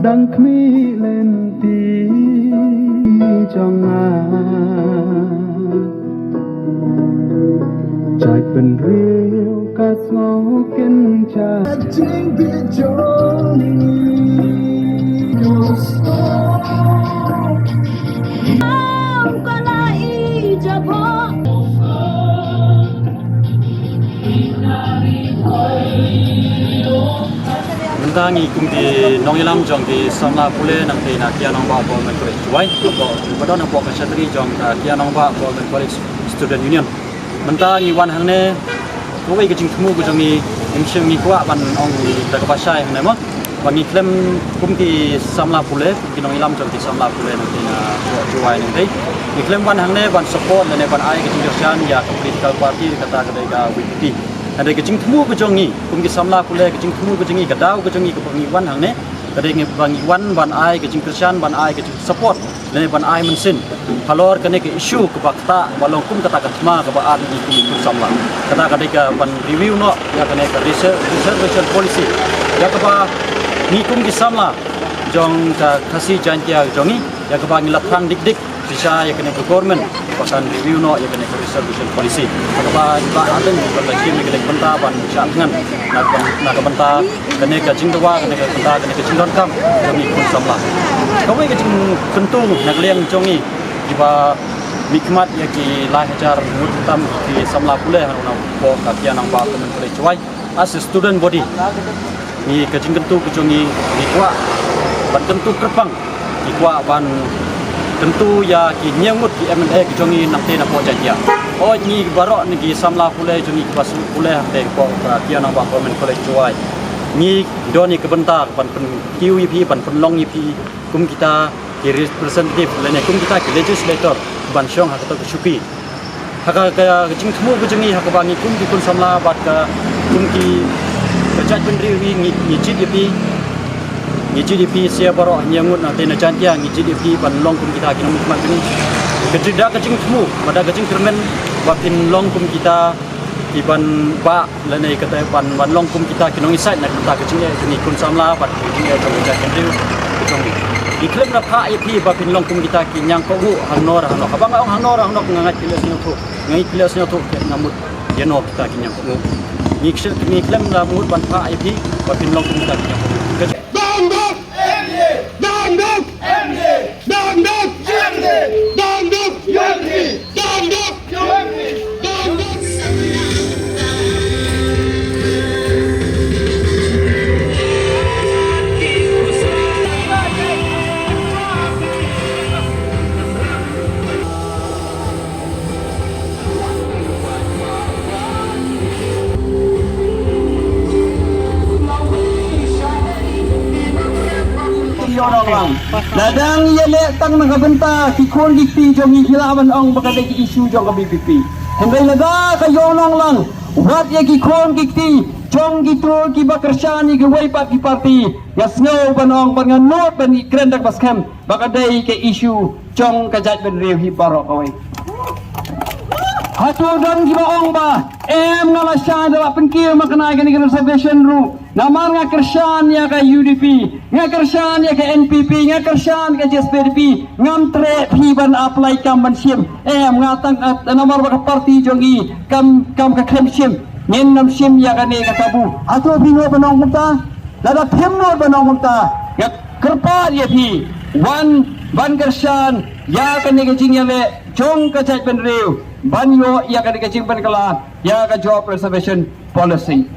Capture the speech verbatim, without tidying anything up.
Tang khmih lynti jong nga. Jait bynriew ka sngew kynja. Jing bi jong ngi. Mynta ngi kum ki nongïalam jong ki samla pule nangtei na Kiang Nangbah Government College Jowai, ba don hapoh ka shatri jong ka Kiang Nangbah Government College Student Union. Mynta ngi wan hangne, kawei ka jingthmu ka jong ngi, ngim shym ngi kwah ban ong da kaba shai hangne mo. Ba ngi khlem kum ki samla pule, ki nongïalam jong ki samla pule nangtei na Jowai nangtei. Ngi khlem wan hangne ban support lane ban ai ka jingkyrshan ïa ka political party kata ka dei ka V P P. Hynrei ka jingthmu ka jong ngi kum ki samla pule, ka jingthmu ka jong ngi, ka daw ka jong ngi kaba ngi wan hangne, ka dei ngi ba ngi wan ban ai ka jingkyrshan, ban ai ka jingsupport lane ban ai mynsiem halor kane ka issue kaba ktah, ba long kum kata ka thma kaba ar ngi kum ki khun samla. Kata ka dei ka ban review noh ïa kane ka reser-, reservation policy ïa kaba ngi kum ki samla jong ka Khasi Jaintia jong ngi, ïa kaba ngi la thrang dik dik shisha ïa kane ka government ba kan review noh ïa kane ka reservation policy. Ïa kaba ba adeng ba la shim ïa kane ka bynta ban shah thngan na ka byn-, na ka bynta kane ka jingdawa, kane ka bynta, kane ka jingdonkam jong ngi khun samla. Kawei ka jingkyntu na ka liang jong ngi kiba mihkhmat ïa ki lai hajar ngut tam ki samla pule ha u na poh ka Kiang Nangbah Government College Jowai. As a student body, ngi ka jingkyntu ka jong ngi, ngi kwah ban kyntu kyrpang, ngi kwah ban kyntu ïa ki hynñiew ngut ki M L A ka jong ngi nangtei na poh Jaintia. Oi ngi baroh ngi ki samla pule jong ngi kiba shu pule hangtei poh ka Kiang Nangbah Government College Jowai, ngi don ïa ka bynta ban pynkiew ïa phi, ban pynlong ïa phi kum kita ki representative lane kum kita ki legislator ban shong ha kato ka shuki. Ha ka, ka, ka jingthmu ka jong ngi ha kaba ngi kum ki khun samla bad ka kum ki ka jaitbynriew hi ngi, ngi jied ïa phi. Ngi jied ïa phi sha baroh hynñiew ngut nangtei na Jaintia, ngi jied ïa phi ban long kum kita ki nongmihkhmat jong ngi. Ka jing da ka jingthmu bad da ka jingkyrmen ba phin long kum kita ki ban bah lane kata ban, ban long kum kita ki nongïasaid na ka bynta ka jingeh jong ngi khun samla bad ka jingeh jong ka jaitbynriew ka jong ngi. Ngi khlem da phah ïa phi ba phin long kum kita ki ñiangkohnguh hangno re hangno. Haba nga ong hangno re hangno nga ngeit phi leh sngewthuh, nga ngeit phi leh sngewthuh, nga mut ïano kita ki ñiangkohnguh. Ngi khlem, ngi khlem da mut ban phah ïa phi ba phin long kum kita ki ñiangkohnguh. Ka Dang dok! M D A! Dang dok! M D A! Dang dok! M D A! Dang dok! M D A! Dang dok! M D A! Dang dok! Ïoh nonglang. Lada ngi ïaleh tang na ka bynta ki khun ki kti jong ngi, ngi lah ban ong ba ka dei ki issue jong ka V P P. Hynrei lada ka ïoh nonglang, wat ïa ki khun ki kti jong kito kiba kyrshan ïa kiwei pat ki party, nga sngew ban ong bad nga nud ban ïakren da kaba skhem ba ka dei ka issue jong ka jaitbynriew hi baroh kawei. Hato don kiba ong ba em, nga la shah da la pynkiew makna ïa kane ka reservation ruh. Namar nga kyrshan ïa ka U D P, nga kyrshan ïa ka N P P, nga kyrshan ka J S P D P, ngam treh phi ban apply kam ban shim. Em, nga tang, eh, namar ba ka party jong ngi kam, kam ka khlem shim. Ngin ym shim ïa kane ka kabu. Hato phi nud ban ong kumta? Lada phim nud ban ong kumta, nga kyrpad ïa phi, wan ban kyrshan ïa kane ka jingïaleh jong ka jaitbynriew ban ïoh ïa kane ka jingpynkylla ïa ka job reservation policy.